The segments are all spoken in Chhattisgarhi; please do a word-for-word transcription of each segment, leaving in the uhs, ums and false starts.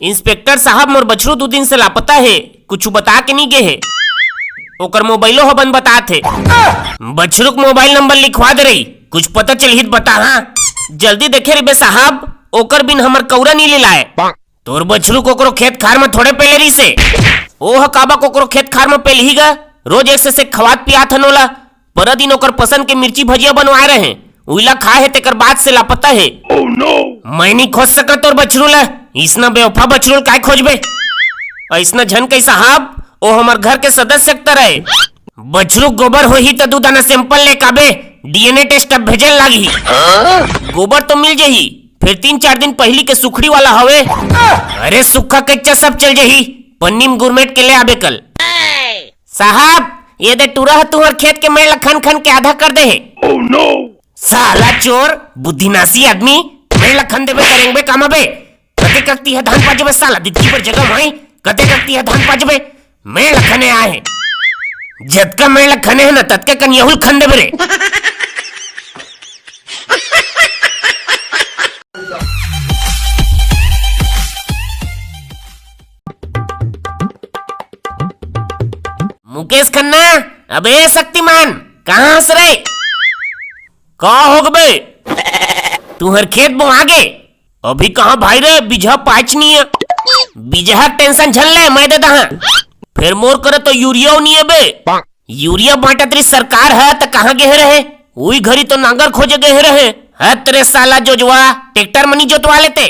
इंस्पेक्टर साहब, मोर बछरू दू दिन से लापता हे, कुछु बता के नी गे हे। ओकर मोबाइलो ह बंद बतात हे। बछरू के मोबाइल नंबर लिखवा दे रही, कुछ पता चलही त बता। हाँ, जल्दी देखे रहिबे साहब, ओकर बिन हमर कौरा नी लिलाय। तोर बछरू कोकरो खेत खार म थोड़े पेले रहिसे। ओह काबा कोकरो खेत खार म पेलही गा? रोज एक से, से खवात पियात हन ओला। परा दिन ओकर पसंद के मिर्ची भजिया बनवाए रहे, उइला खा हे, तेकर बाद से लापता हे। मैं नी खोज सकत तोर बछरू ला, इसना बेवफा बछरू ल काय खोजबे? अइसना झन कही साहब, ओ हमर घर के सदस्य के तरह हे। बछरू गोबर होही त दू दाना सैंपल ले काबे, डीएनए टेस्ट अब भेजे ल लागही। गोबर तो मिल जही, फेर तीन चार दिन पहिली के सुखड़ी वाला हवे। अरे सुक्खा कच्चा सब चल जही, पन्नी म गुरमेट के ले आबे कल। साहब, ये दे टूरा ह तुंहर खेत के मेड़ ल खन खन के आधा कर दे हे। साला चोर, बुद्धिनाशी आदमी, मेड़ ल खन देबे त रेंगबे कामा बे? कते ककती ह धान पाजबे साला, दितकी बर जगह माई, कते ककती ह धान पाजबे? मेड़ ल खने आए हे। जतका मेड़ ल खने हे ना, ततका कन यहू ल खन देबे रे। मुकेश खन्ना, अबे शक्तिमान, कहाँ हस रे? का होगे बे? तुंहर खेत बोआ गे? अभी कहाँ भाई रे, बिजहा पाच नी हे। बिजहा के टेंशन झन ले, मैं दे दहा। फेर मोर करा तो यूरिया नी हे बे। यूरिया बांटत रही सरकार ह, त कहाँ गे रहे? उही घरी तो नांगर खोजे गे रहे। हत रे साला जोजवा, ट्रैक्टर म नी जोतवा लेते।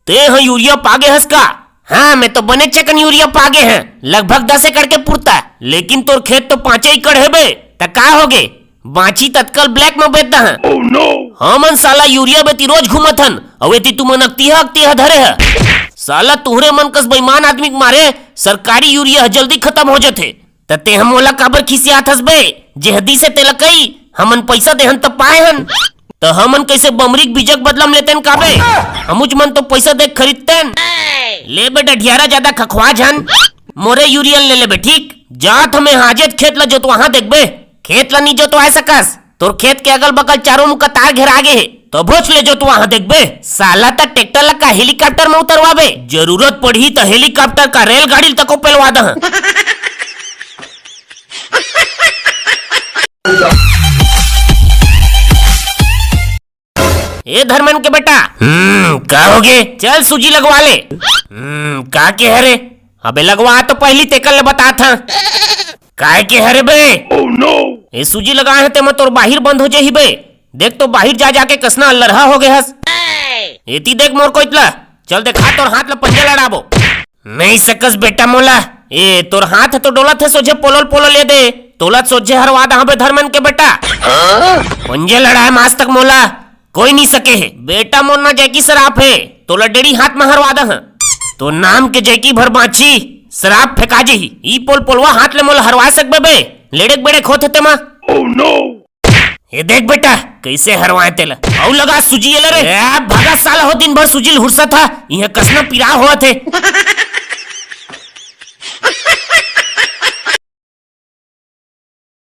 ते ह यूरिया पागे हस का? हाँ, मैं तो बने चकन यूरिया पागे हंव, लगभग दस एकड़ के पुरता। लेकिन तोर खेत तो पांचे एकड़ हे बे, त का होगे? बांची ततका ल ब्लैक म बेच दहा। हमन साला यूरिया बेती रोज घूमत हन, अउ एती तुमन अकतिहा अकतिहा धरे ह। साला तुहरे मन कस बेईमान आदमी के मारे सरकारी यूरिया ह जल्दी खतम हो जथे। त तेंह मोला काबर खिसियात हस बे? जेह दिसे तेला कई, हमन पइसा देहन त पाए हन। त हमन कइसे बमरी के बीजा के बदला म लेतेन का बे? हमुच मन तो पइसा दे के खरीदतेन। ले बे डढियारा, जादा खखवा झन। मोरे यूरिया ल ले लेबे, ठीक? जात हंव मैं आजेच खेत ल जोतवाहां, देखबे। खेत ल नी जोतवाए सकस। तोर खेत के अगल बगल चारों मुका तार घेरा गे हे, तभोच ले जोतवाहां, देखबे। साला त ट्रैक्टर ल का हेलीकॉप्टर म उतरवाबे? जरूरत पड़ही त हेलीकॉप्टर का रेलगाड़ी ल तको पेलवा दहा। ए धर्मन के बेटा, हम्म, का होगे? चल सूजी लगवा ले। हम्म, का के हरे? अबे लगवा तो पहिली, तेकर ले बतात हंव। काय के हरे बे? ए सूजी लगाए हंव तेमा तोर बाहिर बंद हो जही बे। देख तो बाहिर जा जाके कसना अल्लरहा होगे हस। एती देख मोर कोइत ला, चल देखा तोर हाथ ला, पंजा लड़ाबो। नइ सकस बेटा मोला। ए, तोर हाथ तो डोलत हे, सोझे पोलोल पोलोल ए दे। तोला सोझे हरवा दहा बे धर्मन के बेटा। पंजे लड़ाए म आज तक मोला कोई नइ सके हे। बेटा मोर ना जैकी सराप हे, तोला डेड़ी हाथ म हरवा दहा। तोर नाम के जैकी भर बांची, सराप फेंका जही। ई पोल पोलवा हाथ ले मोला हरवा सकबे बे? लेड़ेक बेड़ेक होत हे तेमा। ए देख बेटा, कइसे हरवाए तेला। अउ लगा सूजी एला रे। ए, भगा साला हो, दिन भर सूजी ल हुरसत हा। इहां कसना पिरा होवत हे।